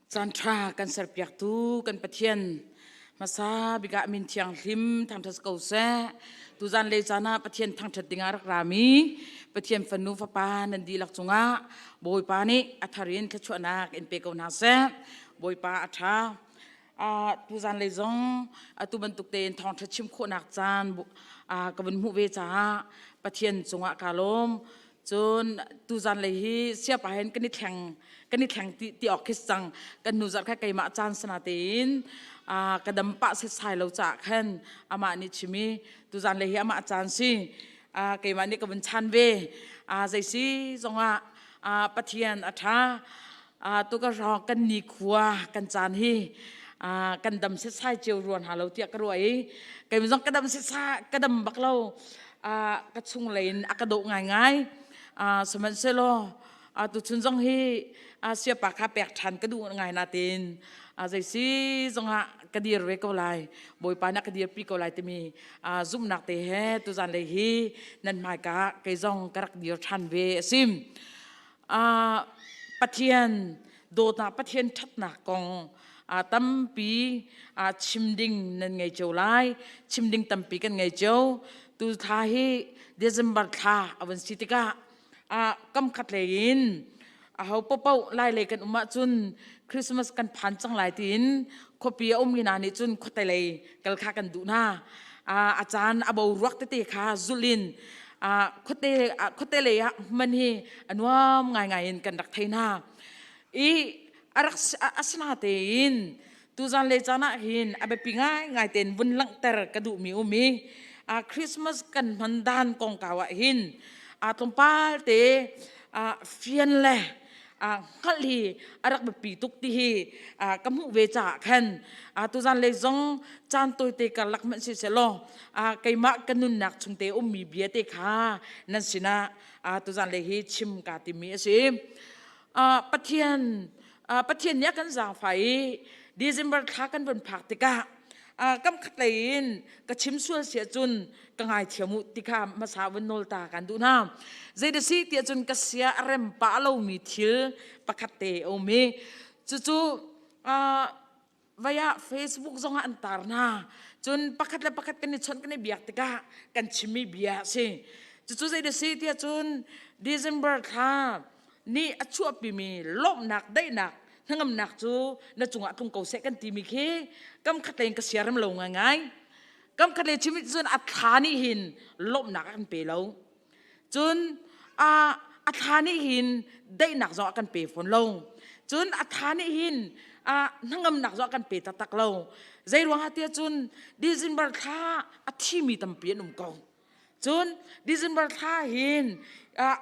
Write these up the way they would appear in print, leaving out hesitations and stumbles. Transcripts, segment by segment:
Caanṭha kan serpiaktu kan Pathian hmasa bik ah min thianghlim thangṭhat ko seh. Tuzan le caan ah Pathian thangṭhat dingah rak rami Pathian fanu fapa nan dihlak cungah Bawipa nih a thar in thluachuahnak in pe ko hna seh. Bawipa a ṭha. Tuzan lei zong atu bantuk tein thawngṭha chim khawhnak caan ka vun hmuh ve caah Pathian cungah kaa lawm. Cun tuzan lei hi siapa hen kan i thleng kan i thleng ti, ti awk khi cang kan nu zarh kha keimah caan sana tein ka dam pah setsai lo caah khan amah nih chim i tuzan lei hi amah caan si keimah nih ka vun chan ve zei si zongah Pathian a ṭha tu ka hrawng kan ni khua kan caan hi kan dam setsai cio ruan ha lo tiah ka ruah i keimah zong ka dam setsai ka dam bak lo ka chung lei in a ka dawh ngaingai sihmanhsehlaw tuchun zong hi siapa kha pek ṭhan ka duh ngai natin zei si zongah ka dir ve ko lai bawipa nih ka dirpi ko lai timi zumhnak te he tuzan lei hi nan hmaika kei zong ka rak dir ṭhan ve a si Pathian dawtnak Pathian ṭhatnak kong tampi chim ding nan ngei cio lai chim ding tampi kan ngei cio tu thla hi December thla a vun si tikah kam khat lei in aho paohpaoh lai lei kan um ahcun Christmas kan phan cang lai tiin khuapi a ummi hna nih cun khuate lei kal kha kan duh hna a caan a boruak tete kha zulh in khuate khuate lei ah hman hi a nuam ngaingai in kan rak thei hna i a rak asina tein tuzan le caan ah hin a biapi ngaingai tein vun langhter ka duhmi um i Christmas kan hman dan kongkau ah hin tlawmpal te fian le hngalh hi a rak biapi tuk ti hi ka hmuh ve caah khan tuzan lei zong caan tawite karlak hmanh si selaw keimah ka nunnak chung te ummi bia te kha nan sinah tuzan lei hi chim ka timi a si. Pathian Pathian nih a kan zaangfah i December thla kan vun phak tikah kam khat lei in ka chim sual si ahcun ka ngaithiam u ti kha hmasa vun nawl ta kan duh hna. Zei da si ti ahcun ka sia a rem pah lomi thil pakhat te a um i cucu vaya Facebook zongah an tar hna. Cun pakhat le pakhat kan i chawnh kan i biak tikah kan chimmi bia a si. Cucu zei da si ti ahcun December thla nih a chuahpimi lawmhnak daihnak hnangamnak cu na cungah tlung ko seh kan timi khi kam khat lei in ka siarem lo ngaingai kam khat lei chim cun a thla nih hin lawmhnak a kan pe lo cun a a thla nih hin daihnak zong a kan pe fawn lo cun a thla nih hin a hnangamnak zong a kan pe taktak lo zei ruangah tiah cun December thla a thimi tampi an um ko Cun December thla hin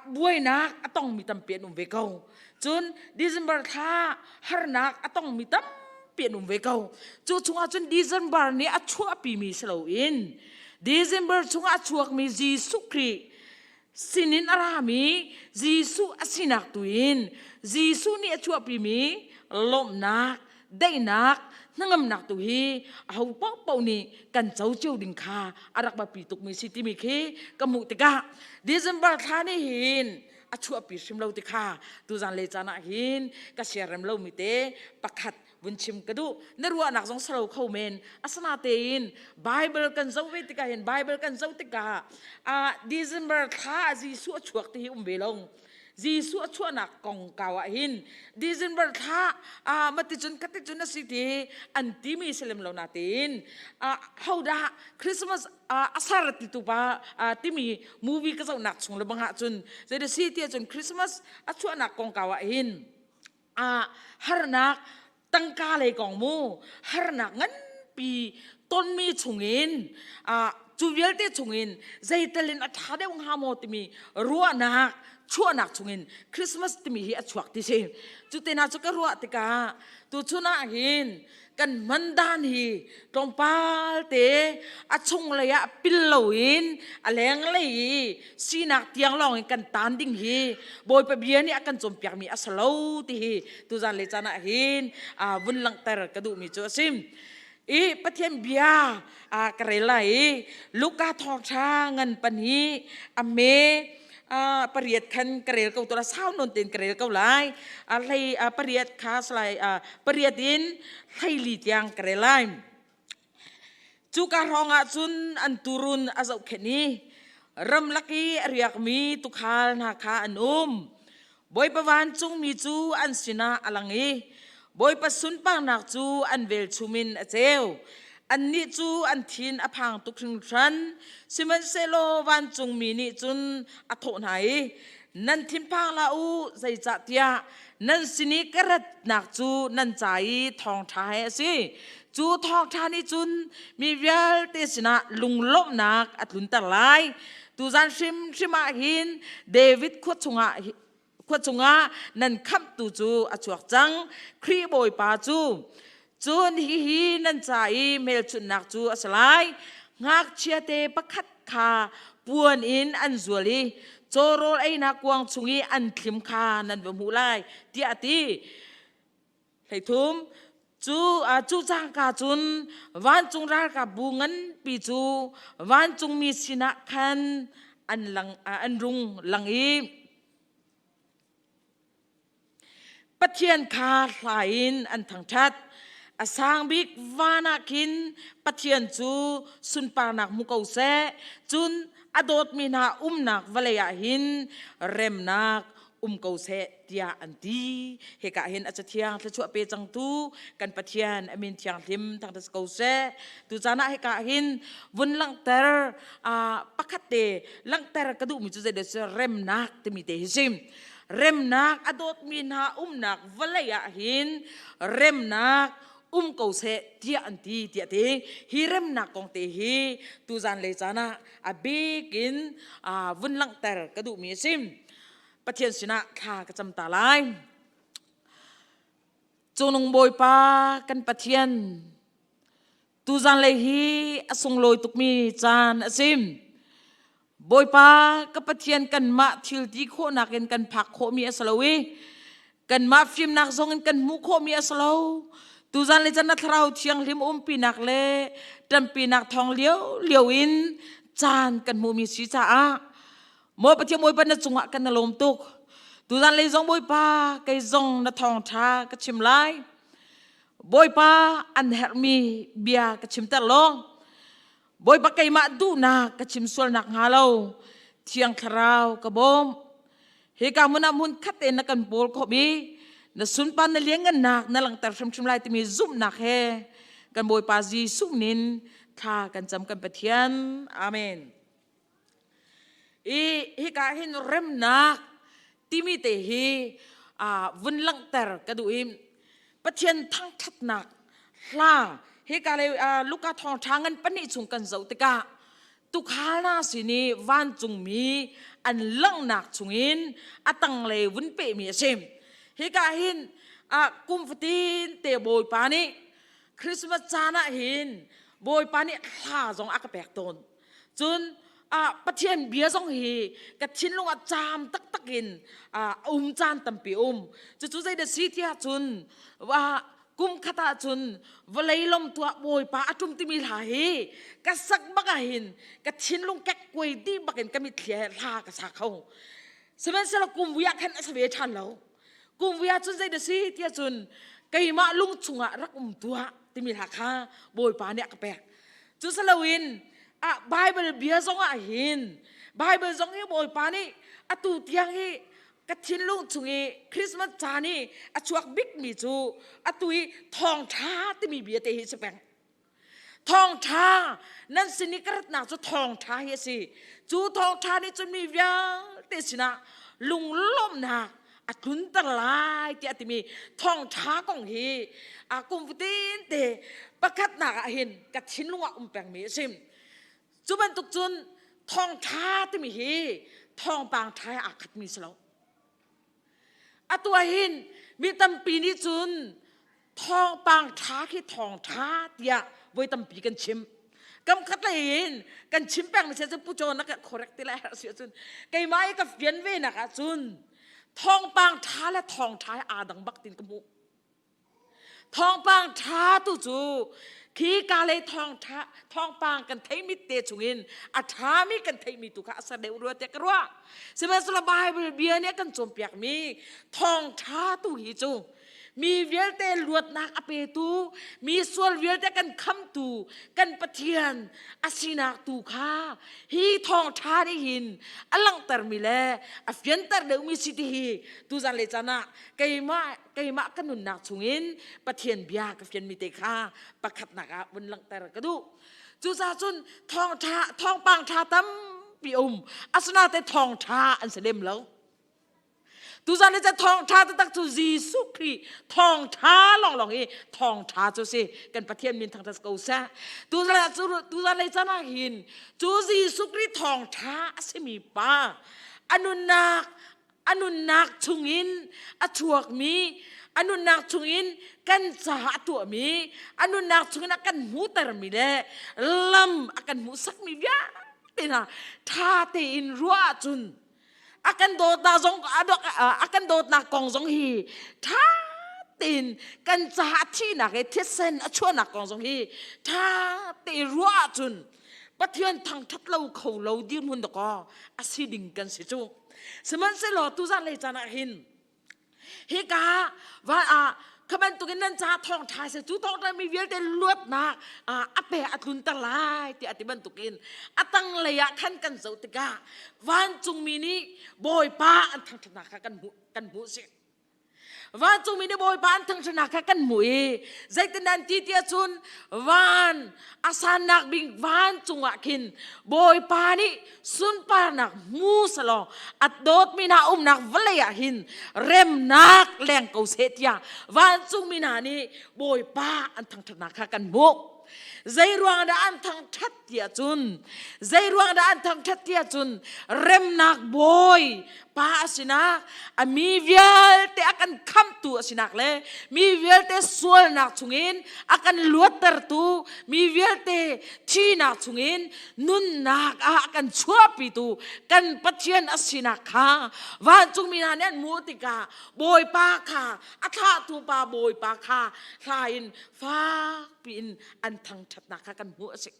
buainak a tongmi tampi an um ve ko. Cun December thla harnak a tongmi tampi an um ve ko. Cu chungah cun December nih a chuahpimi si loin December chungah a chuakmi Jesuh Khrih sinin a rami Jesuh a sinak tu in Jesuh nih a chuahpimi lawmhnak daihnak hnangamnak tu hi aho paohpaoh nih kan co cio ding kha a rak biapi tukmi si timi khi ka hmuh tikah December thla nih hin a chuahpi hrim lo ti kha tuzan le caan ah hin ka siarem lomi te pakhat vun chim ka duh na ruahnak zong salo kho men asana tein Bible kan zoh ve tikah hin Bible kan zoh tikah December thla Jesuh a chuak ti hi um ve lo Jesuh a chuahnak kongkau ah hin December thla maticun khaticun a si ti an timi si lem lo natein hodah Christmas a ser ti tu pa timi movie ka zohnak chung le bang ah cun zei si ti cun Christmas a chuahnak kongkau ah hin harnak tangka lei kong mu harnak nganpi tonmi chungin cu vialte chungin zeital in a ṭha deuh hnga maw timi ruahnak chuahnak chungin Christmas timi hi a chuak ti si cu te hna cu ka ruah tikah tuchun ah hin kan hman dan hi tlawmpal te a chunglei ah pil loin a lenglei i sinak tiang lawng in kan tan ding hi Bawipa bia nih a kan cawnpiakmi a si lo ti hi tuzan le caan ah hin vun langhter ka duhmi cu a si. I Pathian bia ka rel lai i Luka thawngṭha ngan pan hi a me pariat khan ka rel ko tura sau non ten ka rel ko lai. Hlei pariat kha salai pariat in hleili tiang ka rel lai. Cuka hrawng ah cun an turun a zohkhenh i ramlak i a riakmi tuukhal hna kha an um. Bawipa vancungmi cu an sinah a lang i Bawipa sunparnak cu an velchum in a ceu. Annih cu an thin a phang tuk hringhran. Sihmanhsehlaw vancungmi nih cun a thawh hna i, Nan thinphang hlah u, zeicahtiah nan sin i ka ratnak cu nan ca i thawngṭha he a si. Cu thawngṭha nih cun mi vialte sinah lunglawmhnak a tlunter lai. Tuzan hrimhrim ah hin David khua chungah khua chungah nan khamhtu cu a chuak cang, Khrih Bawipa cu. Cun hihi nan ca i hmelchunhnak cu a si lai. Ngakchiate pakhat kha puan in an zual i cawrawl einak kuang chung i an thlim kha nan va hmuh lai, tiah a ti. 13 Cu cu cangka cun vancung ralkapbu nganpi cu vancungmi sinah khan an lang an rung lang i Pathian kha hla in an thangṭhat. A sang bik van ah khin Pathian cu sunparnak hmu ko seh. Cun a dawtmi hna umnak vawlei ah hin remnak um ko seh tiah an ti. Hika hin a cathiang thluachuah pe cangtu kan Pathian a min thianghlim thangṭhat ko seh. Tucaan ah hika hin vun langhter pakhat te langhter ka duhmi cu zeidah si remnak timi te hi si. Remnak a dawtmi hna umnak vawlei ah hin remnak um ko seh tiah an ti tiah ti. Hi remnak kong te hi tuzan lei caan ah a bik in vun langhter ka duhmi a si. Pathian sinah thla ka cam ta lai. Cungnung Bawipa kan Pathian, tuzan lei hi a sunglawi tukmi caan a si. Bawipa ka Pathian kanmah thil ti khawhnak in kan phak khawhmi a si lo i kanmah fimnak zong in kan hmuh khawhmi a si lo. Tuzan le chan na thlarau thianghlim umpinak le ṭampinak thawng lio lio in caan kan hmuhmi si caah Maw Pathian Bawipa na cungah kan na lawm tuk. Tuzan lei zong Bawipa kei zong na thawngṭha ka chim lai. Bawipa an herhmi bia ka chimter law. Bawipa keimah duhnak ka chim sualnak hnga lo. Thiang Thlarau ka bawm. Hika hmun ah hmun khat tein na kan pawl khawh i na sunpan na lianngannak na langhter hrimhrim lai timi zumhnak he kan Bawipa Jesuh nin thla kan cam kan Pathian. Amen. I hika hin remnak timi te hi vun langhter ka duh i Pathian thangṭhatnak hla hika le Luka thawngṭha ngan pahnih chung kan zoh tikah tukhal hna sin i vancungmi an langhnak chungin a tanglei vun pehmi a si. Hika hin kum fatin te Bawipa nih Christmas caan ah hin Bawipa nih hla zong a ka pek tawn. Cun Pathian bia zong hi ka thinlung ah caam taktak in a um caan tampi um. Cucu zeidah si tiah cun kum khat ah cun vawlei lom tuah Bawipa a ṭum timi hla hi ka sak bak ah hin ka thinlung kekkuai dih bak in ka mitthli he hla ka sa kho. Sihmanhsehlaw kum vui ah khan a si ve ṭhan lo. Kum vui ah cun zeidah si tiah cun keimah lung chungah rak um tuah timi hla kha Bawipa nih a ka pek. Cu si loin ah Bible bia zong ah hin Bible zong hi Bawipa nih atu tiang hi ka thinlung chung i Christmas caan i a chuak bikmi cu atu i thawngṭha timi bia te hi si peng. Thawngṭha nan sin i ka ratnak cu thawngṭha hi a si. Cu thawngṭha nih cun mi vialte sinah lunglawmhnak a tlunter lai tiah a timi thawngṭha kong hi a kum fatin te pakhatnak ah hin ka thinlung ah um pengmi a si. Cu bantuk cun thawngṭha timi hi thawngpang ṭha he aa khatmi si lo. Atu ah hin mi tampi nih cun thawngpang ṭha khi thawngṭha tiah voi tampi kan chim. Kam khat lei in kan chim peng mi cu pu John na ka correct ti lai herh si ahcun keimah i ka fian ve nak ahcun thawngpang ṭha le thawngṭha he aa dang bak tin ka hmuh. Thawngpang ṭha tu cu Khi ka le thawngtha thawngpang kan theimi te chungin a ṭhami kan theihmi tu kha a ser deuh rua tiah ka ruah. Sihmanhsehlaw Bible bia nih a kan cawnpiakmi thawngṭha tu hi cu mi vialte luatnak a petu, mi sual vialte kan khamtu kan Pathian a sinak tu kha hi thawngṭha nih hin a langhtermi le a fianter deuhmi si ti hi tuzan le caan ah keimah keimah ka nunnak chungin Pathian bia ka fianmi te kha pakhatnak ah vun langhter ka duh. Cucaah cun thawngṭha thawngpang ṭha tampi um asinain thawngṭha an si lem lo. Tuzan le thawngṭha taktak cu Jesuh Khrih thawngṭha lawnglawng hi thawngṭha cu si kan Pathian min thangṭhat ko seh. Tuzan cu tuzan lei caan ah hin cu Jesuh Khrih thawngṭha a simi pa a nunnak a nunnak chungin a chuakmi a nunnak chungin kan caah a tuahmi a nunnak chungin a kan hmuhtermi le lam a kan hmuhsakmi vialte hna ṭha tein ruah ahcun a kan dawtnak zong a kan dawtnak kong zong hi ṭha tein kan caah thihnak i thisen a chuahnak kong zong hi ṭha tein ruah ahcun Pathian thangṭhat lo kho lo dirhmun dakaw a si ding kan si cu. Sihmanhsehlaw tuzan lei caan ah hin hika va ah kha bantukin nan ca thawngṭha seh cu thawngṭha mi vialte luatnak a pe a tlunter lai tiah ti bantukin a tanglei ah khan kan zoh tikah vancungmi nih Bawipa an thangṭhatnak kha kan hmuh kan hmuh si. Vancungmi nih Bawipa an thangṭhatnak kha kan hmuh i zeitin an ti tiah cun van a sannak bik vancung ah khin Bawipa nih sunparnak hmu selaw a dawtmi hna umnak vawlei ah hin remnak leng ko seh tiah vancungmi hna nih Bawipa an thangṭhatnak kha kan hmuh. Zei ruang dah an thangṭhat tiah cun zei ruang dah an thangṭhat tiah cun remnak bawi pa a sinak a mi vialte a kan khamhtu a sinak le mi vialte sualnak chungin a kan luattertu mi vialte thihnak chungin nunnak ah a kan chuahpitu kan Pathian a sinak kha vancungmi hna nih an hmuh tikah Bawipa kha a thlahtu pa Bawipa kha hla in fak piin an thangṭhatnak kha kan hmuh a si.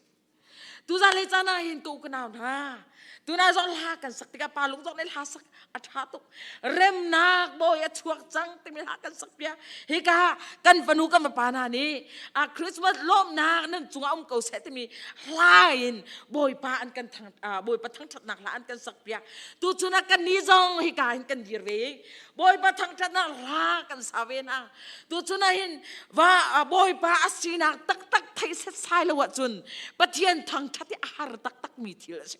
Tuzan le caan ah hin ka nau hna tuna zong hla kan sak tikah pa lung zong nih hla sak a ṭha tuk remnak bawi a chuak cang timi hla kan sak piak hika kan fanu kan fapa hna nih a Christmas lawmhnak nan cungah um ko seh timi hla in bawipa an kan thang bawipa thangṭhatnak hla an kan sak piak tu chun ah kan ni zong hika hin kan dir ve Bawipa thangṭhatnak hla kan sa ve hna. Tuchun ah hin va Bawipa a sinak taktak theih setsai lo ahcun Pathian thangṭhat hi a har taktak mi thil a si.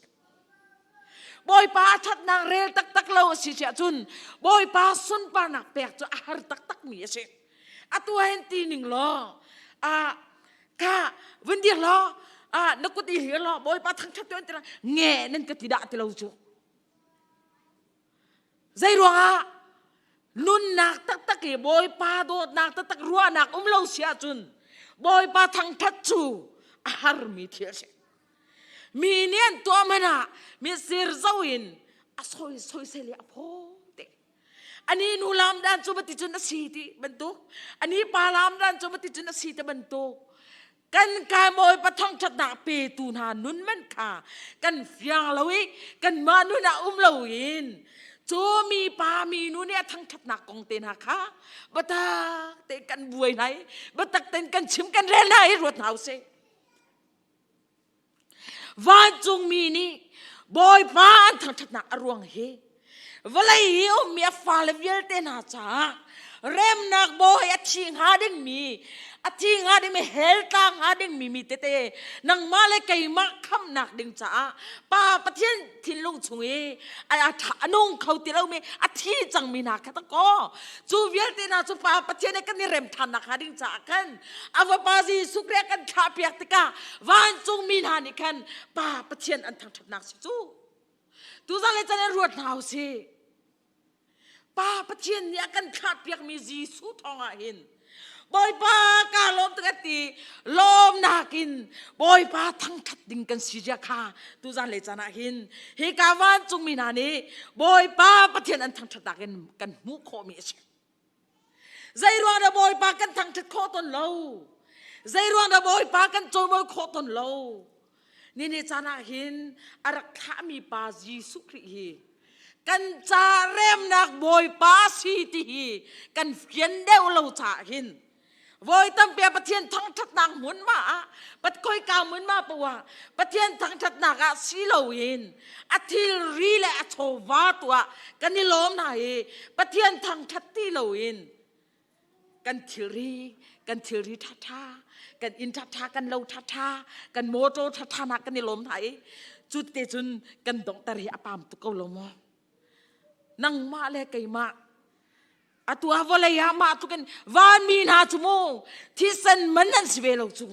Bawipa a ṭhatnak rel taktak lo a si ahcun Bawipa sunparnak pek cu a har taktak mi a si. Atu ah hin ti ning law a ka vun dir law a na kut i hlir law Bawipa thangṭhat tu an ti nge nan ka ti dah ti lo cu. Zei ruangah nunnak taktak i Bawipa dawtnak taktak ruahnak um lo si ahcun Bawipa thangṭhat cu a harmi thil a si. Mi nih an tuah hmanh ah mitsir zo in a soi soisel i a phaw te. Ani nu lam dan cu bati cun a si ti bantuk, ani pa lam dan cu bati cun a si ti bantuk. Kan kai Bawipa thangṭhatnak petu hna nun man kha kan fiang lo i kanmah nun ah um loin cu mi pa mi nu nih a thangṭhatnak kong te hna kha biatak tein kan buai hna i biatak tein kan chim kan rel hna i ruat hna usih. Vancungmi nih Bawipa an thangṭhatnak a ruang hi vawlei i ummi a fale vialte hna caah remnak bawi a thi hnga dingmi a thi hnga dingmi hell tla hnga dingmi mi tete nangmah le keimah khamnak ding caah pa Pathian thinlung chung i a nung kho ti lomi a thi cangmi hna kha ta kaw cu vialte hna cu pa Pathian he kan i rem ṭhannak hnga ding caah khan a fapa Jesuh Khrih a kan thlahpiak tikah vancungmi hna nih khan pa Pathian an thangṭhatnak si cu tuzan le can in ruat hna usih pa Pathian nih a kan thlahpiakmi Jesuh thawng ah hin Bawipa ka lawm tuk ti lawmnak in Bawipa thangṭhat ding kan si zia kha tuzan le caan ah hin hi ka vancungmi hna nih Bawipa Pathian an thangṭhatnak in kan hmuh khawhmi a si. Zei ruang dah Bawipa kan thangṭhat khawh tawn lo? Zei ruang dah Bawipa kan cawimawi khawh ton lo? Nini caan ah hin a rak thlahmi pa Jesuh Khrih hi kan ca remnak Bawipa si ti hi kan fian deuh lo caah hin voi tampi ah Pathian thangṭhatnak hmunhma ah khoika hmunhma paoh ah Pathian thangṭhatnak ah si loin a thilri le a chawva tu ah kan i lawm hna i Pathian thangṭhat ti loin kan thilri kan thilri ṭhaṭha kan inn ṭhaṭha kan lo ṭhaṭha kan motor ṭhaṭha nak kan i lawm hna i cu te cun kan donghter hi a pam tuk ko lo maw? Nangmah le keimah atu ah vawlei ah mah tluk in vanmi hna cu mu thisen man an si ve lo cu.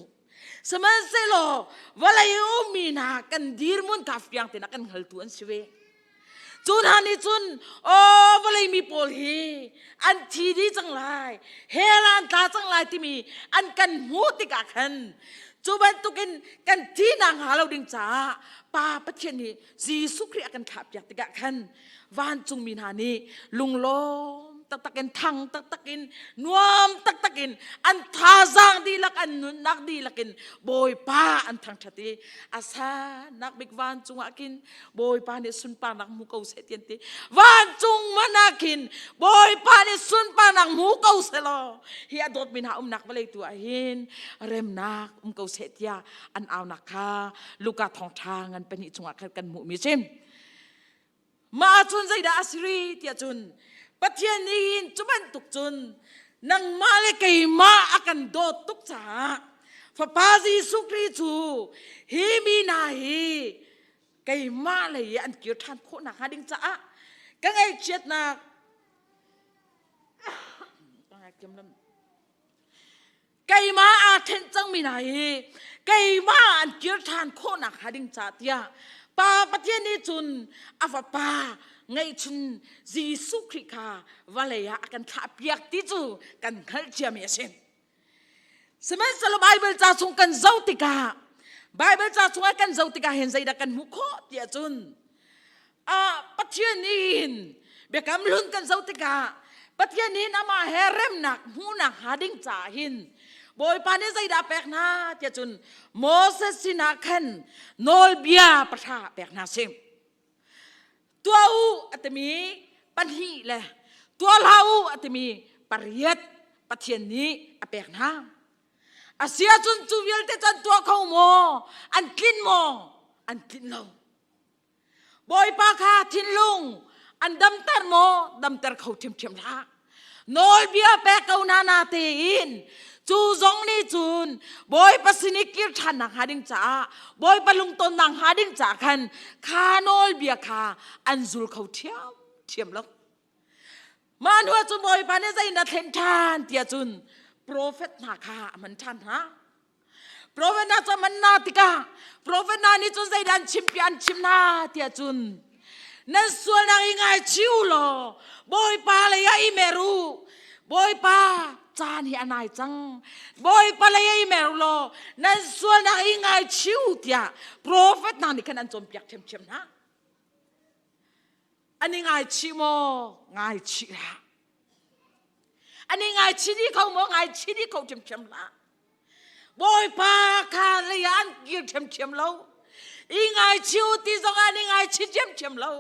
Sihmanhsehlaw vawlei ummi hna kan dirhmun kha fiang tein a kan hngaltu an si ve. Cu hna nih cun aw vawlei mi pawl hi an thi dih cang lai, hell ah an tla cang lai timi an kan hmuh tikah khan cu bantukin kan thihnak hnga lo ding caah Pa Pathian nih Jesuh Khrih a kan thlahpiak tikah khan vancungmi hna nih lunglawm taktak in, thang taktak in, nuam taktak in, an thazaang dihlak, an nunnak dihlak in Bawipa an thangṭhat i a sannak bik vancung ah khin Bawipa nih sunparnak hmu ko seh ti an ti. Vancung man ah khin Bawipa nih sunparnak hmu ko seh law hi a dawtmi hna umnak vawlei tu ah hin remnak um ko seh tiah an aunak kha Luka thawngṭha ngan pahnih chungah khan kan hmuhmi a si. Mah ahcun zeidah a si rih tiah cun Pathian nih hin cu bantuk cun nangmah le keimah a kan dawt tuk caah Fapa Jesuh Khrih cu hi mi hna hi keimah lei i an kir ṭhan khawh nakhnga ding caah ka ngaihchiatnak keimah aa ṭhen cangmi hna hi keimah an kir ṭhan khawh nakhnga ding caah tiah Pa Pathian nih cun a fapa ngeihchun Jesuh Khrih kha vawlei ah a kan thlahpiak ti cu kan hngalh ciami a si. Sihmanhsehlaw Baibal ca chung kan zoh tikah Baibal ca chungah kan zoh tikah hin zeidah kan hmuh khawh tiah cun Pathian nih hin biakam hlun kan zoh tikah Pathian nih amah he remnak hmuhnak hnga ding caah hin Bawipa nih zeidah pek hna tiah cun Moses sinah khan nawlbia pahra pek hna si. Tuah u a timi pahnih le tuah hlah u a timi pariat Pathian nih a pek hna. A si ahcun cu vialte cu an tuah kho maw? An tlinh maw? An tlinh lo. Bawipa kha thinlung an damter maw? Damter kho ṭhiamṭhiam hlah. Nawlbia pek ko na na tein cu zong nih cun Bawipa sin i kir ṭhannak hnga ding caah Bawipa lungtonnak hnga ding caah khan kha nawlbia kha an zul kho ṭhiamṭhiam lo. Mah hnu ah cun Bawipa nih zei na thlen ṭhan tiah cun profet hna kha a hman ṭhan hna. Profet hna cu a man hna tikah profet hna nih cun zeidah an chim piah an chim hna tiah cun nan sualnak i ngaichih u law Bawipa lei ah i mer u. Bawipa caan hi a nai cang. Bawipa lei ah i mer u law nan sualnak i ngaichih u tiah profet hna nih khan an cawnpiak ṭhiamṭhiam hna. An i ngaichih maw? Ngaichih hlah. An i ngaichih dih kho maw? Ngaichih dih kho ṭhiamṭhiam hlah. Bawipa kha lei ah an kir ṭhiamṭhiam lo. I ngaichih u ti zong ah an i ngaichih ṭhiamṭhiam lo.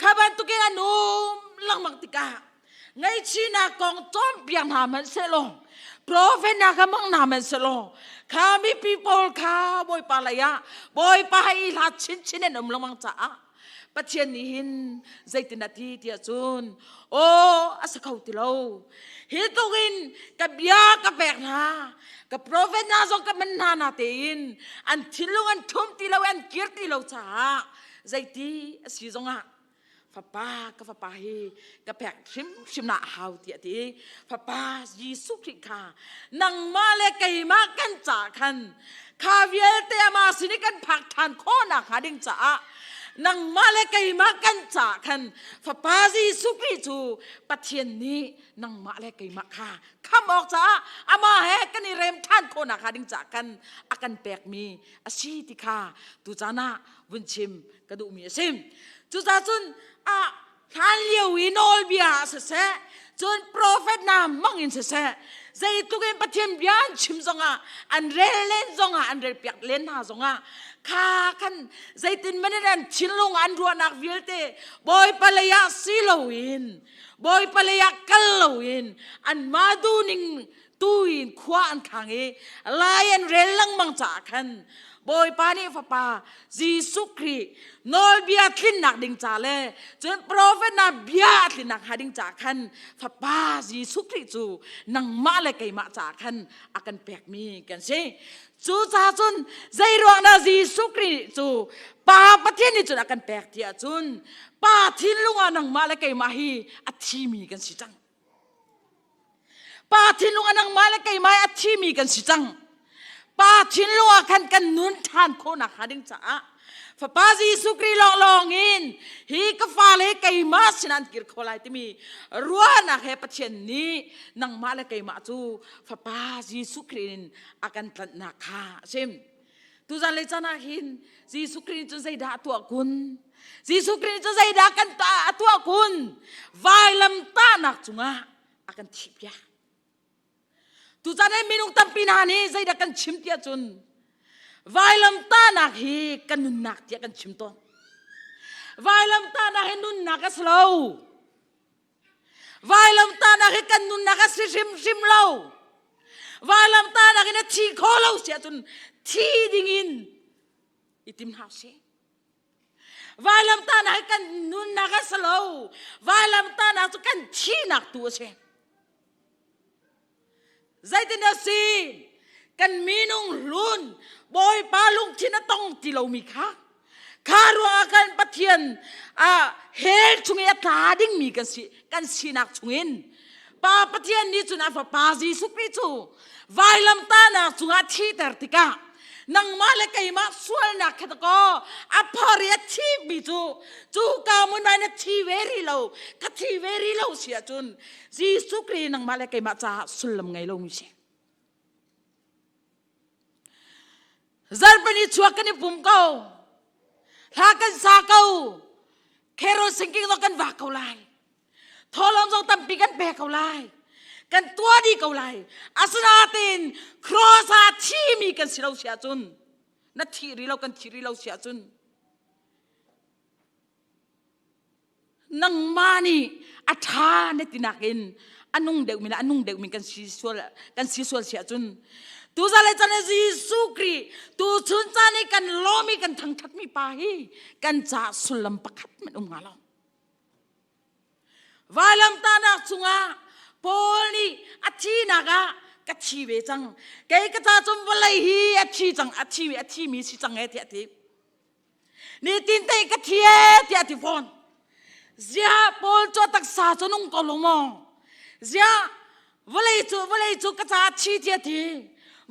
Kha bantukin an um lengmang tikah ngaihchihnak kong cawnpiak hna hmanhsehlaw profet hna kha mang hna hmanhsehlaw kha mipi pawl kha Bawipa lei ah Bawipa he i hlat chinchin an um lengmang caah Pathian nih hin zeitin a ti tiah cun aw a si kho ti lo hi tluk in ka bia ka pek hna ka profet hna zong ka man hna na tein an thinlung an ṭhum ti lo an kir ti lo caah zeiti a si zongah fapa ka fapa hi ka pek hrimhrim na hau tiah ti. Fapa Jesuh Khrih kha nangmah le keimah kan ca khan kha vialte amah sin i kan phak ṭhan khawhnak hnga ding caah nangmah le keimah kan ca khan fapa Jesuh Khrih cu Pathian nih nangmah le keimah kha khamh awk caah amah he kan i rem ṭhan khawhnak hnga ding caah kan a kan pekmi a si ti kha tucaan ah vun chim ka duhmi a si. Cucaah cun a. Hlan lio i nawlbia ah siseh, cun profet hna hmang in siseh, zeitluk in Pathian bia an chim zongah, an rel len zongah, an rel piak len hna zongah, kha khan zeitin man in an thinlung an ruahnak vialte Bawipa lei ah si loin, Bawipa lei ah kal loin, anmah duhning tu in khua an khang i lai an rel lengmang caah khan Bawipa nih fapa Jesuh Khrih nawlbia tlinnak ding ca le cun profet hna bia a tlinnak hnga ding caah khan fapa Jesuh Khrih cu nangmah le keimah caah khan a kan pekmi kan si. Cucaah cun zei ruang dah Jesuh Khrih cu Pa Pathian nih cun a kan pek ti ahcun Pa thinlung ah nangmah le keimah hi a thimi kan si cang. Pa thinlung a nangmah le keimah a thimi kan si cang. Pa thinlung ah khan kan nun ṭhan khawhnak hnga ding caah Fapa Jesuh Khrih lawnglawng in hi ka fale keimah sin an kir kho lai timi ruahnak he Pathian nih nangmah le keimah cu Fapa Jesuh Khrih in a kan tlanhnak kha a sim. Tuzan le caan ah hin Jesuh Khrih cu zeidah a tuah kun? Jesuh Khrih cu zeidah kan a tuah kun? Vailam tahnak cungah a kan thihpiak. Tuchan hi minung tampi hna nih zeidah kan chim tiah cun vailam tahnak hi kan nunnak tiah kan chim tawn. Vailam tahnak hi nunnak a si lo. Vailamtahnak hi kan nunnak a si hrimhrim lo. Vailamtahnak in a thi kho lo si ahcun thi dingin i tim hna usih. Vailamtahnak hi kan nunnak a si lo. Vailamtahnak cu kan thihnak tu a si. Zeitin a si? Kan minung hlun Bawipa lungthin a tong ti lomi kha kha ruangah kan Pathian ah hell chung i a tla dingmi kan si kan sinak chungin Pa Pathian nih cun a fapa Jesuh Khrih cu vailamtahnak cungah thiter tikah nangmah le keimah sualnak kha kaw a phor i a thimi cu cu ka mun na thi ve rih lo ka thi ve rih lo si ahcun Jesuh Khrih nangmah le keimah caah sullam ngei lomi si. Zarhpini chuak kan i pum ko. Hla kan sa ko. Carol singing zong kan vak ko lai. Thawlawm zong tampi kan pe ko lai. Kan tuah dih ko lai. Asinain cross ah thimi kan si lo si ahcun na thi rih lo kan thi rih lo si ahcun nangmah nih a ṭha na tinak in a nung deuhmi le a nung deuhmi kan si sual kan si sual si ahcun tuzan le chan Jesuh Khrih tu chun caan i kan lawm i kan thangṭhatmi pa hi kan caah sullam pakhat hmanh um hnga lo vailamtahnak cungah Paul nih a thinak ah ka thi ve cang kei ka ca cun vawlei hi a thi cang a thi a thimi si cang e tiah a ti Nitin te ka thi e tiah ti fawn. Ziah Paul cu taksa cu nung ko lo maw? Ziah vawlei cu vawlei cu ka caah thi tiah ti.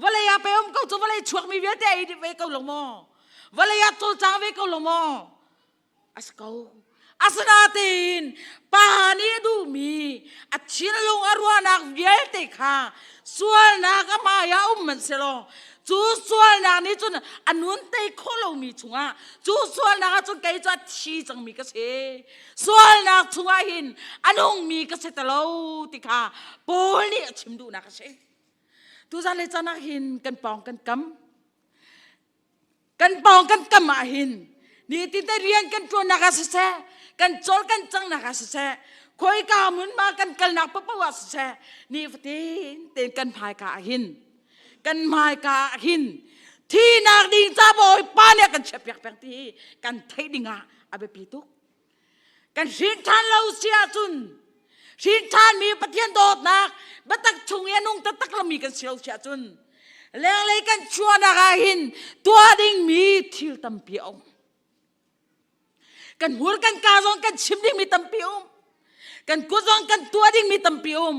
Vawlei ah pe um ko cu vawlei chuakmi vialte ei ve ko lo maw? Vawlei ah cawlcang ve ko lo maw? A si ko. Asinain pa nih a duhmi a thinlung a ruahnak vialte kha sualnak a hmai ah um man selaw cu sualnak nih cun a nun tei khawh lomi chungah cu sualnak ah cun kei cu a thi cangmi ka si sualnak chungah hin a nungmi ka si ti lo ti kha Paul nih a chim duhnak a si tuzan le caan ah hin kan pawng kan kam Kan pawng kan kam ah hin nitin te rian kan ṭuannak ah siseh, kan cawl kan cangnak ah siseh, khawika hmunhma kan kalnak paohpaoh ah siseh, nifatin tein kan hmaika ah hin kan hmaika ah hin thinak ding ca Bawipa nih a kan chiahpiak peng ti hi kan theih ding ah a biapi tuk. Kan hrin ṭhan lo si ahcun hrin ṭhanmi Pathian dawtnak biatak chung i a nung taktak lomi kan si lo si ahcun lenglei kan chuahnak ah hin tuah dingmi thil tampi a um. Kan hmur kan kaa zong kan chim dingmi tampi a um. Kan kut zong kan tuah dingmi tampi a um.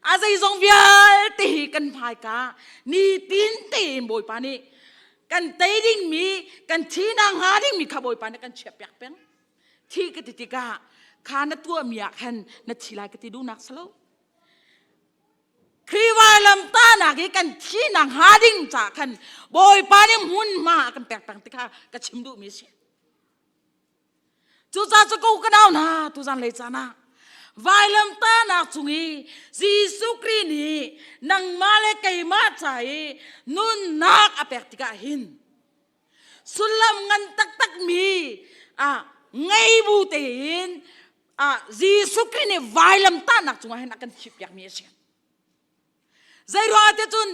A zeizong vialte hi kan hmaika nitin tein Bawipa nih kan tei dingmi kan thinak hnga dingmi kha Bawipa nih kan chiahpiak peng. Thi ka ti tikah kha na tuahmi ah khan na thi lai ka ti duhnak si lo. Khrih vailamtahnak hi kan thinak hnga ding caah khan Bawipa nih hmunhma a kan pek peng ti kha ka chim duhmi a si. Cucaah cu ko ka nau hna tuzan lei caan ah vailamtahnak cung i Jesuh Khrih nih nangmah le keimah ca i nunnak a pek tikah hin sullam ngan taktak mi ah ngei bu tein ah Jesuh Khrih nih vailamtahnak cungah hin a kan thihpiak mi a si. Zeiruangah tiah cun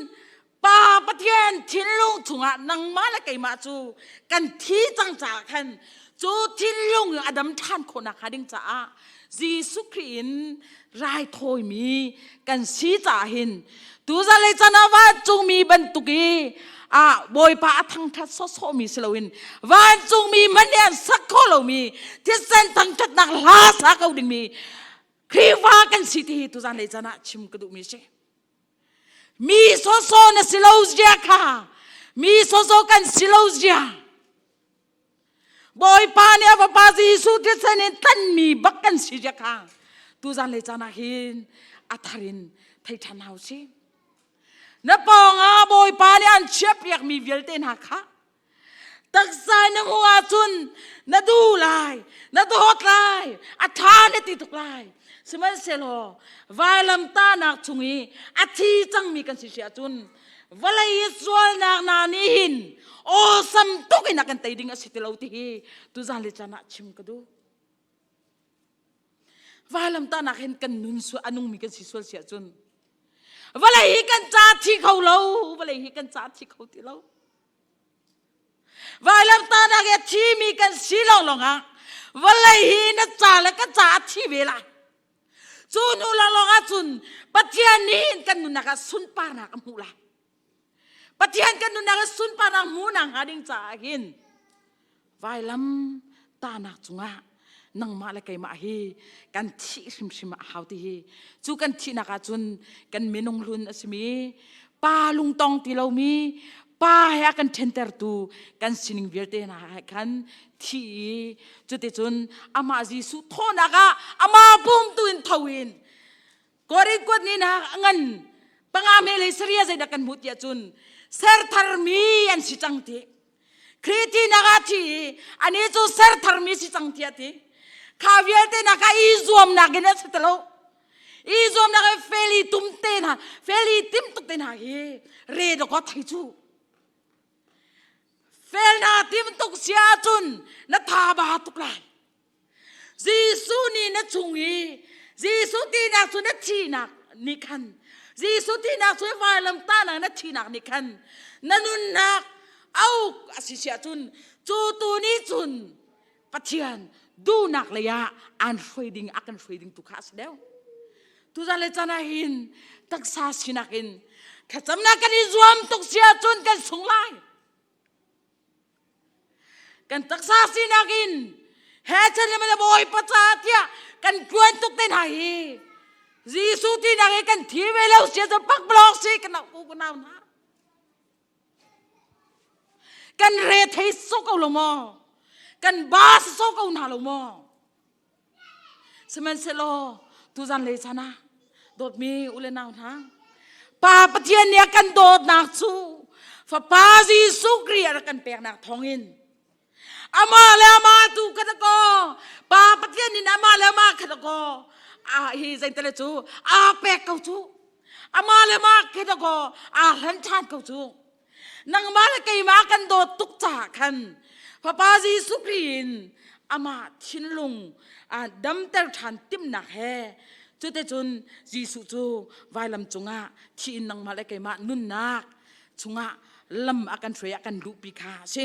Pa Pathian thinlung chungah nangmah le keimah cu kan thi cang caah khan cu thinlung a dam ṭhan khawhnak hnga ding caah Jesuh Khrih in raithawimi kan si caah hin tuzan le chan ah vancungmi bantuk i ah Bawipa a thangṭhat sawhsawhmi si loin vancungmi hmanh nih an sak khawh lomi thisen thangṭhatnak hla sa ko dingmi Khrihfa kan si ti hi tuzan lei caan ah chim ka duhmi si. Mi sawsawh na si lo zia kha, mi sawsawh kan si lo zia. Bawipa nih a fapa Jesuh thisen in tlanmi bak kan si zia kha tuzan lei caan ah hin a thar in thei ṭhan hau si. Na pawngah Bawipa nih an chiahpiakmi vialte hna kha Taksa na hmuh ahcun na duh lai, na dawt lai, a ṭha na ti tuk lai. Sihmanhsehlaw vailamtahnak chung i a thi cangmi kan si si ahcun vawlei i sualnak hna nih hin awsam tuk in a kan tei ding a si ti lo ti hi tuzan le caan ah chim ka duh. Vailamtahnak hin kan nun su a nungmi kan si sual si ahcun vawlei hi kan ca thi kho lo, vawlei hi kan ca thi kho ti lo. Vailamtahnak i a thimi kan si lawnglawng ah vawlei hi na ca le ka ca a thi ve lai. Cu hnu lawnglawng ah cun Pathian nih kan nunnak ah sunparnak a hmuh lai. Pathian kan nunnak ah sunparnak hmuhnak hnga ding caah hin vailam tahnak cungah nangmah le keimah hi kan thih hrimhrim a hau ti hi cu kan thihnak ah cun kan minung hlun a simi pa lungtong ti lomi pa he a kan ṭhentertu kan sining vialte hna he khan thi i cuticun amah Jesuh thawhnak ah amah pum tu in tho in Korin kuat ni nak a ngan panga me le saria zeidah kan hmuh tiah cun sertharmi an si cang ti Khrih tinak ah thi i ani cu sertharmi si cang tiah ti kha vialte nak ah i zuamnak in a si ti lo i zuamnak in feli tum te hna feli tim tuk te hna hi re dawk thei cu fel na tim tuk si ahcun na tha ba tuk lai Jesuh nih na chung i Jesuh tinak cu na thihnak nih khan Jesuh thihnak cu vailam tahnak na thihnak nih khan na nunnak auk a si si ahcun cu tu nih cun Pathian duhnak lei ah aan hruai ding a kan hruai ding tu kha a si deuh. Tuzan le caan ah hin taksa sinak in thlacamnak kan i zuam tuk si ahcun kan sung lai. Kan taksa sinak in he chan le mana bawipa ca tiah kan tuan tuk te hna hi Jesuh tinak hi kan thi ve lo sia cu pak blok si kan u ka nau hna kan re thei so ko lo maw kan ba so ko hna lo maw Sihmanhsehlaw tuzan lei chan ah dawtmi u le nau hna Pa Pathian nih a kan dawtnak cu Fapa Jesuh Khrih a rak kan peknak thawngin amah le amah tu kha kaw Pa Pathian in amah le amah kha kaw a hi zeintele cu aa pek ko cu amah le amah kha kaw aa hlan ṭhan ko cu Nangmah le keimah kan dawt tuk caah khan Fapa Jesuh Khrih in amah thinlung damter ṭhan timhnak he cuticun Jesuh cu vailam cungah thi in nangmah le keimah nunnak chungah lam a kan hruai a kan luhpi kha a si.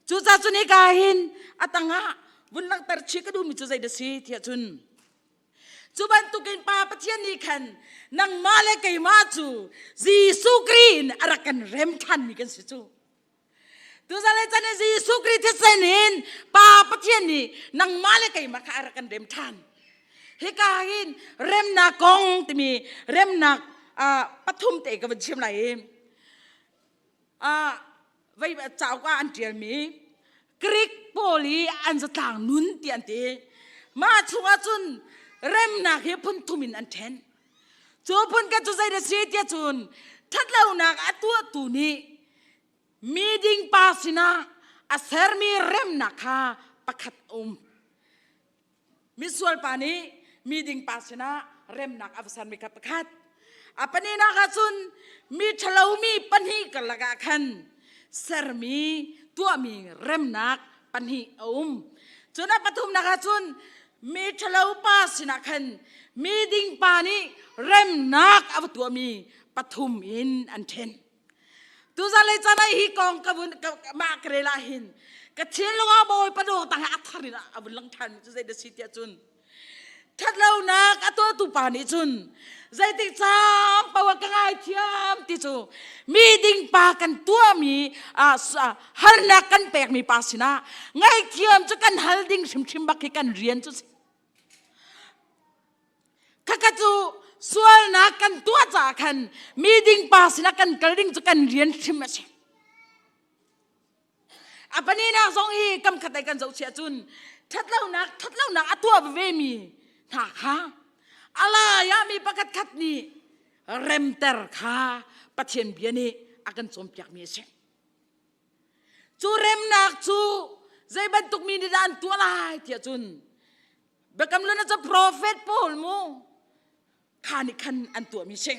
Cucaah cun hika hin a tangah vun langhter chih ka duhmi cu zeidah si tiah cun Cu bantukin Pa Pathian nih khan nangmah le keimah cu Jesuh Khrih in a rak kan rem ṭhanmi kan si cu. Tuzan le chan in Jesuh Khrih thisen in Pa Pathian nih nangmah le keimah kha a rak kan rem ṭhan. Hika hin remnak kong timi remnak pathum te ka van chim lai i vei cauk ah an ṭialmi Greek pawl i an zatlang nun ti an ti. Mah chungah cun remnak hi phun thum in an ṭhen. Cu phun kan cu zei da si tiah cun ṭhatlonak a tuahtu nih mi ding pa sinah a sermi remnak kha pakhat a um. Misual pa nih mi ding pa sinah remnak a va sermi kha pakhat. A pahnihnak ah cun mi ṭhalomi pahnih karlak ah khan sermi tuahmi remnak pahnih a um. Cun a pathumnak ah cun mi ṭhalo pa sinah khan mi ding pa nih remnak a va tuahmi pathum in an ṭhen. Tuzan le caan ah hi kong ka vun mah ka rel ah hin ka thinlung ah Bawipa dawh tang a thar in a vun lang ṭhan cu zei dah si tiah cun ṭhatlonak a tuahtu pa nih cun zeitik caan paoh ah ka ngaithiam ti cu mi ding pa kan tuahmi harnak kan pekmi pa sinah ngaihthiam cu kan hal ding hrimhrim bak hi kan rian cu si. Khakha cu sualnak kan tuah caah khan mi ding pa sinah kan kal ding cu kan rian hrim a si. A paninak zong hi kam khat kan zoh chiah cun ṭhatlonak ṭhatlonak a tuah ve mi hna kha a lai ah mi pakhat khat nih remter kha Pathian bia nih a kan cawnpiak mi a si. Cu remnak cu zei bantuk mi nih dah an tuah lai tiah cun Biakam Hlun cu profet pawl mu kha nih khan an tuahmi si.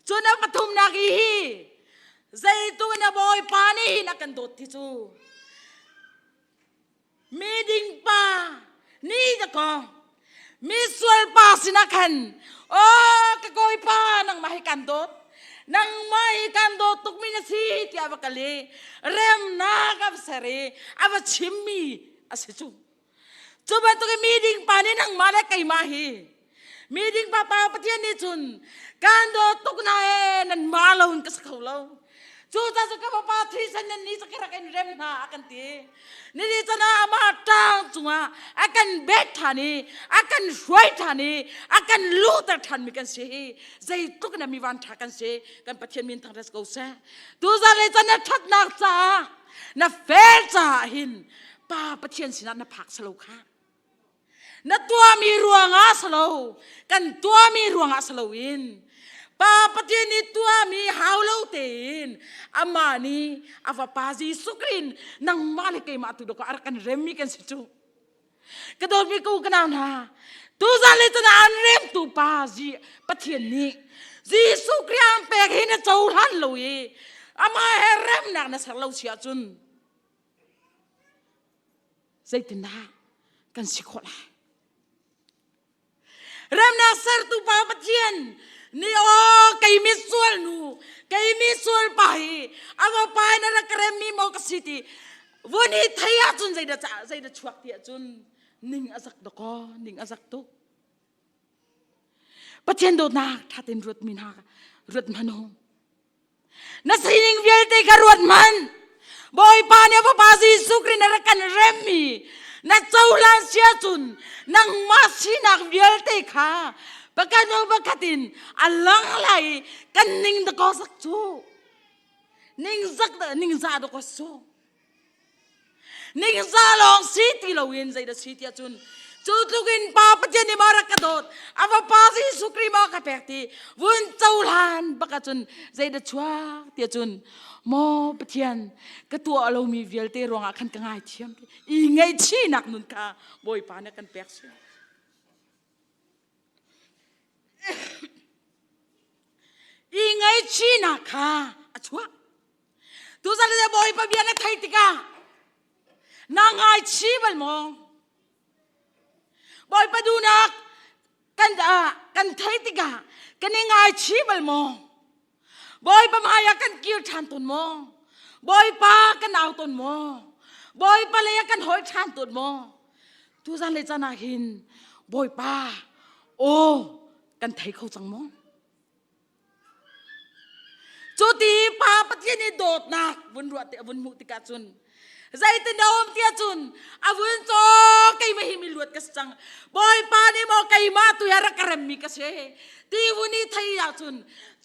Cun a pathumnak i hi zeitu na Bawipa nih hin a kan dawt ti cu mi ding pa ni da ko mi sual pa sinah khan oh ka kawipa nangmah hi kan dawt nangmah hi kan dawt tuk mi na si tiah va kal i remnak a va ser i a va chimmi a si cu Cu bantuk in mi ding pa nih nangmah le keimah hi mi ding pa pa Pathian nih cun kan dawt tuk na e nan ma lo in ka si kho lo. Cu ca cu ka fapa thisen nan ni cu ka rak in rem hna a kan ti. Nili can ah amah ṭang cungah a kan bet ṭhan i a kan hruai ṭhan i a kan luhter ṭhan mi kan si hi zeitluk in mi van ṭha kan si kan Pathian min thangṭhat ko seh. Tuzan le can na ṭhatnak caah na fel caah hin Pa Pathian sinah na phak salo kha. Na tuahmi ruangah salo, kan tuahmi ruangah salo in Pa Pathian nih tuahmi hau lo tein amah nih a fapa Jesuh Khrih in nangmah le keimah tu dawk a rak kan remmi kan si cu. Ka dawtmi ku ka nau hna, tuzan le tuna an remtu Pa Pathian nih Jesuh Khrih an pek hi na cohlan lo i amah he remnak na ser lo si ahcun Zeitindah kan si khawh lai? Remnak sertu Pa Pathian nih aw kei mi sual nu kei mi sual pa hi a pa in a rak remmi maw ka si ti vun hi thei ahcun zeidah zeidah chuak ti ahcun ning a zak dakaw ning a zak tuk Pathian dawtnak ṭha tein ruat mi hna ruat hmanh u Na sining vialte kha ruat hmanh. Bawipa nih a Fapa Jesuh Khrih na rak kan remmi na cohlan si ahcun nangmah sinak vialte kha pakhat hnu pakhat in a lang lai i kan ning dakaw sak cu. Ningzak ningzah dakaw su. Ningzah lawng si ti loin zeidah si tiah cun cu tluk in Pa Pathian nih maw rak ka dawt a fapa Jesuh Khrih maw ka pek ti vun cohlan bak ahcun zeidah chuak tiah cun maw Pathian ka tuah lomi vialte ruangah khan ka ngaithiam ti i ngaihchihnak nun kha Bawipa nih kan pek si. I ngaihchihnak kha a chuah. Tuzan le Bawipa bia na theih tikah na ngaichih bal maw? Bawipa duhnak kan kan theih tikah kan i ngaichih bal maw? Bawipa hmai ah kan kir ṭhan tawn maw? Bawipa kan au tawn maw? Bawipa lei ah kan hawi ṭhan tawn maw? Tuzan le caan ah hin Bawipa aw kan thei kho cang maw? Cu ti Pa Pathian i dawtnak vun ruah te vun hmuh tikah cun zeitin a um tiah cun a vun caw keimah hi mi luat ka si cang Bawipa nih maw keimah tu hi rak ka remmi ka si ti vun i thei ahcun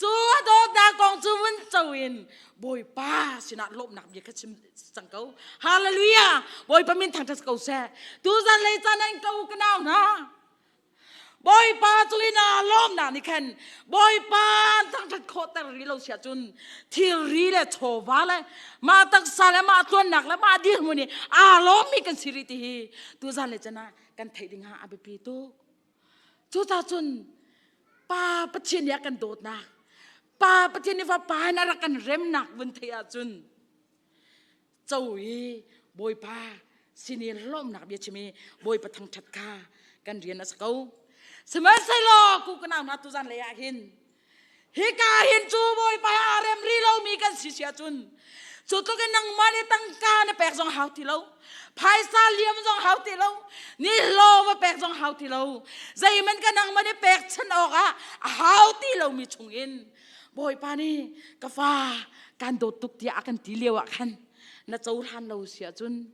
cu a dawtnak kong cu vun co in Bawipa sinah lawmhnak bia kha chim cang ko Hallelujah Bawipa min thangṭhat ko seh tuzan lei caan an ko ka nau hna. Bawipa cung i naa lawmnak nih khan Bawipa an thangṭhat khawhter rih lo si ahcun thilri le chawva le mah taksa le mah tluannak le mah dirhmun i aa lawmmi kan si rih ti hi tuzan le can ah kan theih ding ah a biapi tuk. Cucaah cun Pa Pathian nih a kan dawtnak, Pa Pathian nih Fapa in a rak kan remnak vun theih ahcun co i Bawipa sin i lawmnak bia chim i Bawipa thangṭhat kha kan rian a si ko. Sihmanhsehlaw ku ka nau hna tuzan lei ah hin hika hin cu Bawipa he aa rem rih lomi kan si si ahcun cu tluk in nangmah nih tangka na pek zong hau ti lo phaisa liam zong hau ti lo ni hlaw va pek zong hau ti lo zeihmanh ka nangmah nih pek chan awkah a hau ti lomi chungin Bawipa nih ka fa kan dawt tuk tiah a kan ti lio ah khan na cohlan lo si ahcun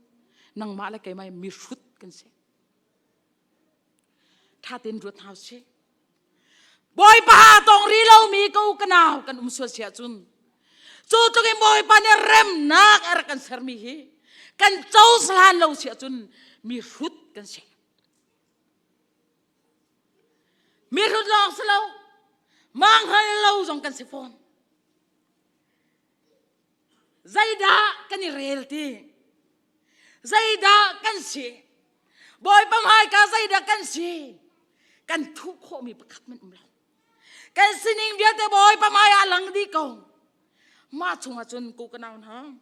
nangmah le keimah mihrut kan si. Tha tein ruat hna usih. Bawipa tong ri lomi ko ka nau kan um sual si ahcun cu tluk in Bawipa nih remnak a rak kan sermi hi kan cohlan lo si ahcun mihrut kan si. Mihrut lawng si lo, manghal lo zong kan si fawn. Zeidah kan i rel ti? Zeidah kan si? Bawipa hmaika zeidah kan si? Kan thuh khawhmi pakhat man um lo. Kan sining vialte Bawipa hmai ah lang dih ko. Mah chungah cun ku ka nau hna.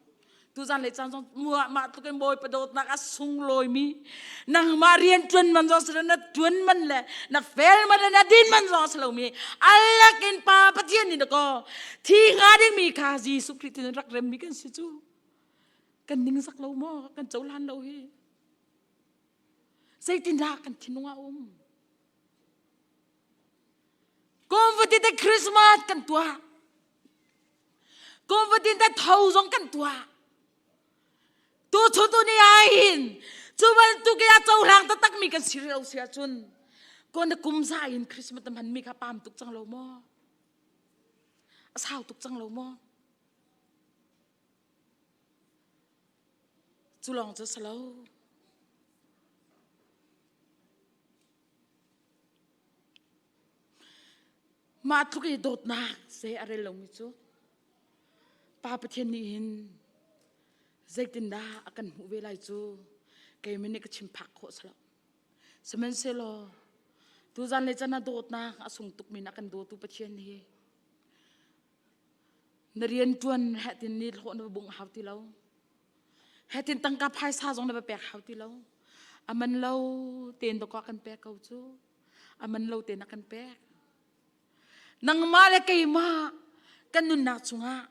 Tuzan le caan zong muah mah tluk in Bawipa dawtnak a sunglawimi nangmah rian ṭuan man zong si lo na ṭuan man le na fel man le na din man zong si lomi alak in Pa Pathian nih dakaw thi hnga dingmi kha Jesuh Khrih tin rak remmi kan si cu kan ningzak lo maw kan cohlan lo hi zeitindah kan thinlung ah um kum fatinte Christmas kan tuah kum fatinte tho zong kan tuah tu chun tu ni ah hin cu bantuk i a cohlang taktakmi kan si rih lo si ahcun ko na kum za in Christmas na hmanmi kha pam tuk cang lo maw a sau tuk cang lo maw cu lawng cu si lo Mah tluk i dawtnak se a rel lomi cu Pa Pathian nih hin zeitindah a kan hmuh ve lai cu keimah nih ka chim phak khawh si lo. Sihmanhsehlaw tuzan le can ah dawtnak a sung tukmi na kan dawtu Pathian hi na rianṭuan heh tin ni hlawh na bungh hau ti lo. Hetin tangka phaisa zong na va pek hau ti lo. A man lo tein dawk kan pek ko cu. A man lo tein a kan pek. Nangmah le keimah kan nunnak chungah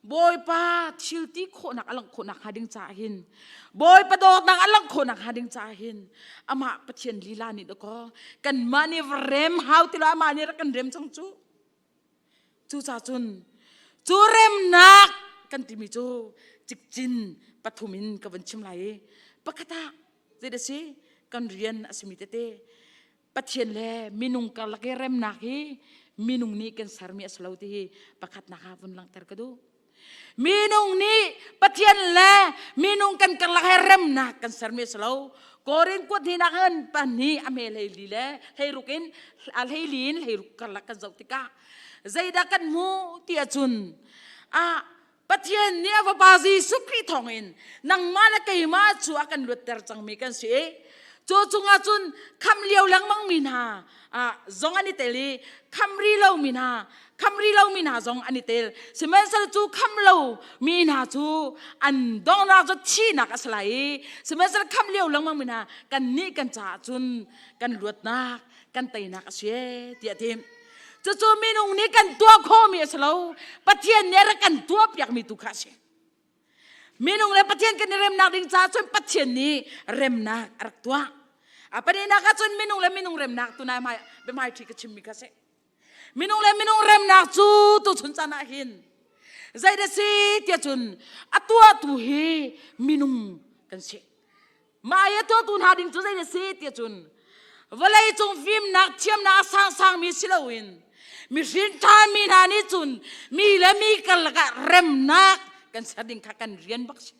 Bawipa thil ti khawhnak a langh khawhnak hnga ding caah hin Bawipa dawtnak a langh khawhnak hnga ding caah hin amah Pathian lila nih dakaw kanmah nih va rem hau ti lo amah nih rak kan rem cang cu. Cucaah cun cu remnak kan timi cu cikcin pathum in ka vun chim lai i pakhat ah zei dah si kan rian a simi tete Pathian le minung karlak i remnak hi minung nih kan sermi a si lo ti hi pakhatnak ah vun langhter ka duh. Minung nih Pathian le minung kan karlak he remnak kan sermi a si lo. Korin kuat hnih nak in pahnih a hme hlei li le hlei ruk in a hlei li in hlei ruk karlak kan zoh tikah zeidah kan hmuh ti ahcun a Pathian nih a fapa Jesuh Khrih thawngin nangmah le keimah cu a kan luatter cangmi kan si i cu chungah cun khamh lio lengmang mi hna zong an i tel i khamh rih lomi hna khamh rih lomi hna zong an i tel sihmanhsehlaw cu khamh lo mi hna cu an donghnak cu thihnak a si lai i sihmanhsehlaw khamh lio lengmang mi hna kannih kan caah cun kan luatnak kan teinak a si tiah a ti cucu minung nih kan tuah khawhmi a si lo Pathian nih a rak kan tuahpiakmi tu kha a si Minung le Pathian kan i remnak ding caah cun Pathian nih remnak a rak tuah. A pahnihnak ah cun minung le minung remnak tu nai biahmaiṭhi ka chimmi kha si. Minung le minung remnak cu tuchun caan ah hin zeidah si tiah cun a tuahtu hi minung kan si. Mah i a tuahtu hna ding cu zei a si tiah cun vawleicung fimnak thiamnak a sangsangmi si loin mihrin ṭhami hna nih cun mi le mi karlak ah remnak kan ser ding kha kan rian bak si.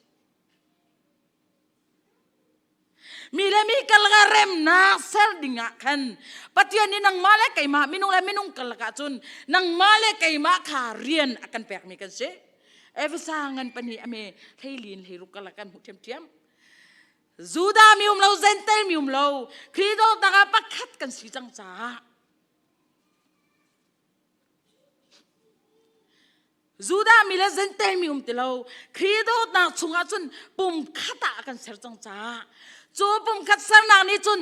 Mi le mi karlak ah remnak ser ding ah khan Pathian nih nangmah le keimah minung le minung karlak ah cun nangmah le keimah kha rian a kan pekmi kan si. Efesa ngan pahnih ame hleilin hleiruk karlak kan hmuh ṭhiamṭhiam. Judah mi um lo, Gentile mi um lo, Khrih dawtnak ah pakhat kan si cang caah Judah mi le Gentile mi um ti lo. Khrih dawtnak chungah cun pum khat ah a kan ser cang caah cu pumkhat sernak nih cun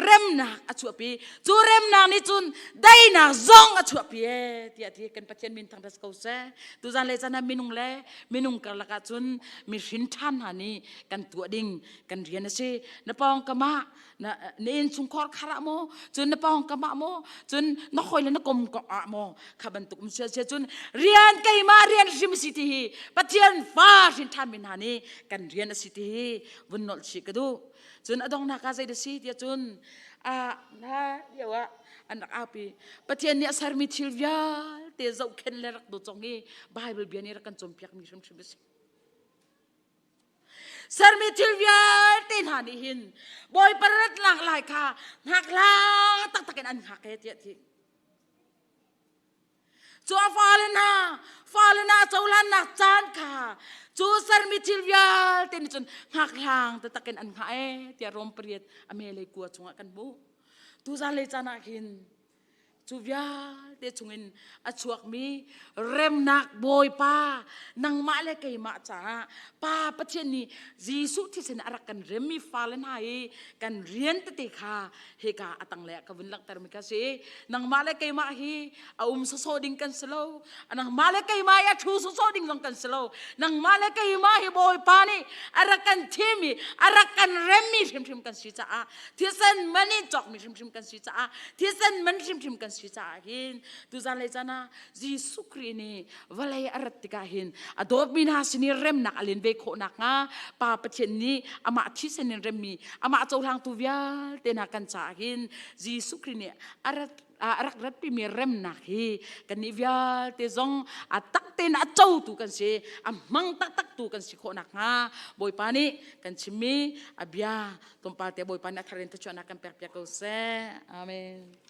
remnak a chuahpi. Cu remnak nih cun daihnak zong a chuahpi ee tiah ti kan Pathian min thangṭhat ko seh. Tuzan le caan ah minung le minung karlak ah cun mi hrin ṭhan hna nih kan tuah ding kan rian a si. Na pawngkam ah na na innchungkhar khar ah maw cun na pawngkam ah maw cun na hawi le na kom kong ah maw kha bantuk um sia sia cun rian keimah rian hrim si ti hi Pathian fa hrin ṭhan mi hna nih kan rian a si ti hi vun nolh chih ka duh. Cun a donghnak ah zei da si tiah cun a na lio ah an rak aupi. Pathian nih a sermi thil vialte zohkhenh le rak dawt zong hi Bible bia nih rak kan cawnpiak mi hrimhrim a si. Sermi thil vialte hna nih hin Bawipa rat lak lai kha hngak hlang taktak in an hngak e tiah ti. Cu a fale hna, fale hna cohlannak caan kha cu sermi thil vialte nih cun hngak hlang taktak in an hngah e tiah Rom pariat a melei kua chungah kan hmuh. Tuzan lei caan ah hin Cu vialte chungin a chuakmi remnak Bawipa nangmah le keimah caah Pa Pathian nih Jesuh thisen a rak kan remmi fale hna i kan rian tete kha hika a tanglei ah ka vun langhtermi kha si. Nangmah le keimah hi a um sawsawh ding kan si lo. Nangmah le keimah hi a ṭhu sawsawh ding zong kan si lo. Nangmah le keimah hi Bawipa nih a rak kan thim i a rak kan remmi hrimhrim kan si caah thisen man in cawkmi hrimhrim kan si caah thisen man hrimhrim kan si caah hin tuzan lei caan ah Jesuh Khrih nih vawlei a rat tikah hin a dawtmi hna sin i remnak a len ve khawh nakhnga Pa Pathian nih amah thisen in remmi amah cohlangtu vialte hna kan caah hin Jesuh Khrih nih a rat a rak ratpimi remnak hi kannih vialte zong a tak tein a cotu kan si a hmang taktaktu kan si khawh nakhnga Bawipa nih kan chimmi a bia tlawmpal te Bawipa nih a thar in thluachuahnak kan pek piak ko seh. Amen.